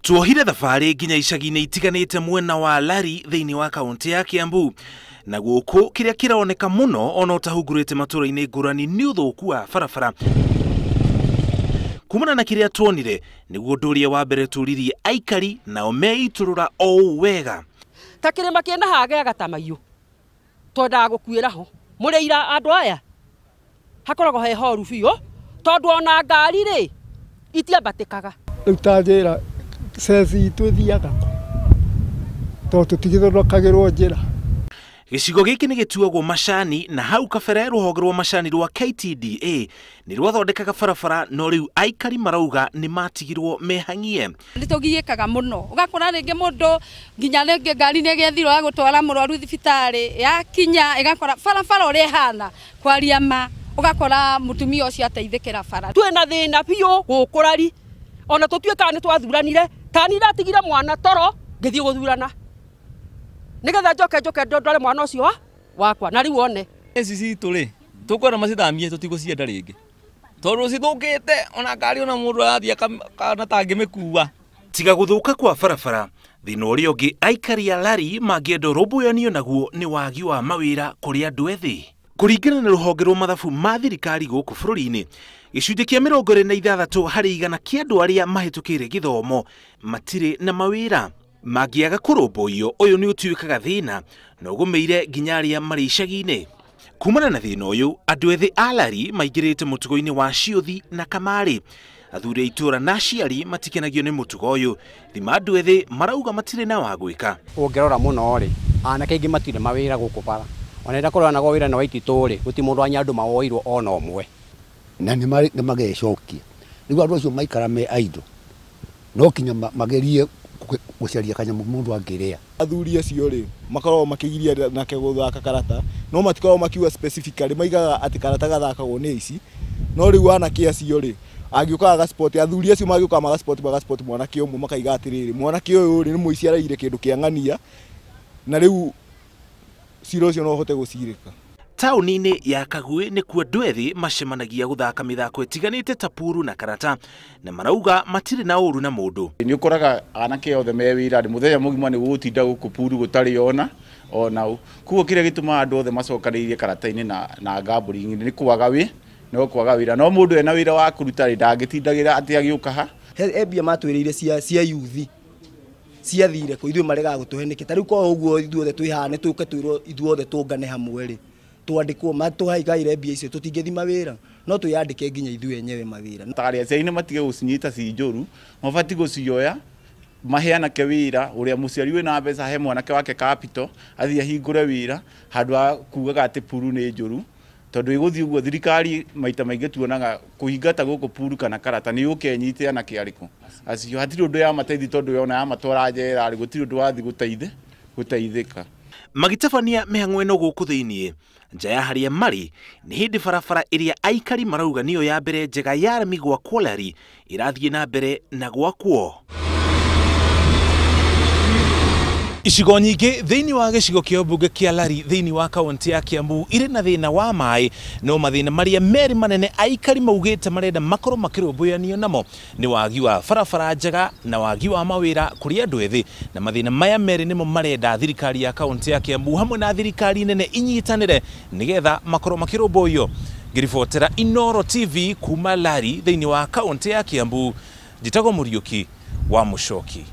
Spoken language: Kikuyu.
Tuohire thabarĩ nginya icagi-inĩ itiganĩte mwena wa Lari thĩinĩ wa kaunti ya Kiambu. Na gũkũ kĩrĩa kĩroneka mũno ona ũtahungurĩte matũra-inĩ ngũrani nĩ ũthũku wa barabara. Kumana na kĩrĩa tuonire nĩguo ũndũ ũrĩa wa mbere tũririe aikari nao meitũrũra o ũũ wega. Ta kĩrĩma kĩna haga gatamaiyũ twendaga gũkuĩra ho mũrĩira andũ aya hakoragwo he horu biũ tondũ ona ngari rĩ itiambatĩkaga. Rĩu ta njĩra ceci itũ ĩthiaga kũ tondũ tũtigĩthondekagĩrwo njĩra. Gĩcigo gĩkĩ nĩ gĩtuagwo macani na hau kabere rũhonge rwa macani rwa KTDA nĩ rwathondekaga barabara no rĩu aikari marauga nĩ matigirwo mehang'ie. Nĩ tũgiĩkaga mũno ũgakora rĩngĩ mũndũ nginya rĩngĩ ngari nĩ ĩgĩethirwo ya gũtwara mũrwaru thibitarĩ yakinya ĩgakora barabara ũrĩa ĩhana kwaria ma ũgakora mũtumia ũcio ateithĩkĩra bara. Twĩna thĩna biũ gũkũ Lari ona tũtuĩkaga nĩ twathuranire tani ndatigire mwana toro ngĩthiĩ gũthurana nigetha njoke njoke ndore mwana ũcio wakwa na rĩu one. Ici citũ rĩ tũkwenda macithamie tũtigũcienda rĩngĩ tondũ cithũkĩte ona ngari ona mũndũ arathiĩ kana tangĩmĩkua. Tiga gũthũka kwa barabara thĩna ũrĩa ũngĩ aikari a Lari mangĩenda ũrũmbũyanio naguo nĩ wagi wa mawĩra kũrĩ andũ ethĩ. Kũringana na rũhonge rwa mathabu ma thirikari gũkũ bũrũri-inĩ gĩcunjĩ kĩa 26 harĩ igana kĩa andũ arĩa mahĩtũkĩire gĩthomo matirĩ na mawĩra. Mangĩaga kũrũmbũiyo ũyũ nĩ ũtuĩkaga thĩna na ũgũmĩire nginya arĩa marĩ icagi-inĩ. Kumana na thĩna ũyũ andũ ethĩ a Lari maingĩrĩte mũtugo-inĩ wa ciũthi na kamarĩ. Athuri a itũra na aciari matikenagio nĩ mũtugo ũyũ thima andũ ethĩ marauga matirĩ na wa gwĩka. Ũngĩrora mũno rĩ anake aingĩ matirĩ mawĩra gũkũ bara ona ĩrĩa kũroranagwo wĩra na waititũ rĩ gũtirĩ mũndũ wa Nyandũ mawoirwo ona ũmwe. Na nĩ magecokia rĩu andũ acio maikara me idle no kinya magerie gũcaria kanyamũ mũndũ angĩrĩa. Athuri acio rĩ makoragwo makĩgiria nake gũthaka karata no matikoragwo makiuga specifically maigaga atĩ karata gathakagwo nĩ ici no rĩu anake acio rĩ angĩũkaga agaspot athuri acio mangĩũkaga magaspot magaspot mwanake ũmwe makaiga atĩrĩrĩ mwanake ũyũ rĩ nĩ mũici araire kĩndũ kĩa ng'ania na rĩu cira ũcio no ũhote gũcirĩka. Taũni-inĩ ya Kagui nĩkuo andũ ethĩ macemanagia gũthaka mĩthako ĩtiganĩte ta puru na karata na marauga matirĩ na ũru na mũndũ. Nĩ ũkoraga anake othe me wĩra mũthenya mũgima nĩ gũgũtinda gũkũ puru gũtarĩ ona ona koguo kĩrĩa gĩtũmaga andũ othe macokanĩrĩrie karata-inĩ na gambling nĩ kwaga wĩ no kwaga wĩra no mũndũ ena wĩra wa kũruta rĩ ndangĩtindagĩra atĩ agĩũka ha. He mbia matwĩrĩire cia youth ciathire kũ ithuĩ maregaga gũtũhe nĩkĩ ta rĩu korwo ũguo ithuothe twĩ haha nĩ tũke twĩrwo ithuothe tũngane hamwe rĩ twandĩkwo matũhaigaire mbia icio tũtingĩthi mawĩra no twĩyandĩke nginya ithuĩ enyewe mawĩra. Tarĩ aciari nĩ matige gũcinyita ci njũru mabatiĩ gũcioya mahe anake wĩra ũrĩa mũciari wĩna mbeca he mwanake wake capital athiĩ ahingũre wĩra handũ ha kugaga atĩ puru nĩ njũru tondũ ĩgũthiĩ ũguo thirikari maita maingĩ tuonaga kũhingata gũkũ puru kana karata nĩ yũke ĩnyite anake arĩkũ acio hatirĩ ũndũ yamateithia tondũ yona yamatwara njera rĩ gũtirĩ ũndũ wathiĩ gũteithĩka. Magĩtabania mĩhang'o ĩno gũkũ thĩinĩ nja ya harĩa marĩ nĩ hĩndĩ barabara ĩrĩa aikari marauga nĩyo ya mbere njega ya rami gwakwo Lari ĩrathiĩ na mbere na gwakwo. Icigo nyingĩ thĩinĩ wa gĩcigo kĩa mbunge kĩa Lari thĩinĩ wa kaunti ya Kiambu irĩ na thĩna wa maĩ no mathĩna marĩa merĩ manene aikari maugĩte marenda makorwo makĩrũmbũyanio namo nĩ wagi wa barabara njega na wagi wa mawĩra kũrĩ andũ ethĩ na mathĩna maya merĩ nĩmo marenda thirikari ya kaunti ya Kiambu hamwe na thirikari nene inyitanĩre nĩgetha makorwo makĩrũmbũiyo. Ngĩribotera Inooro TV kuma Lari thĩinĩ wa kaunti ya Kiambu njĩtagwo Mũriũki wa Mũcoki.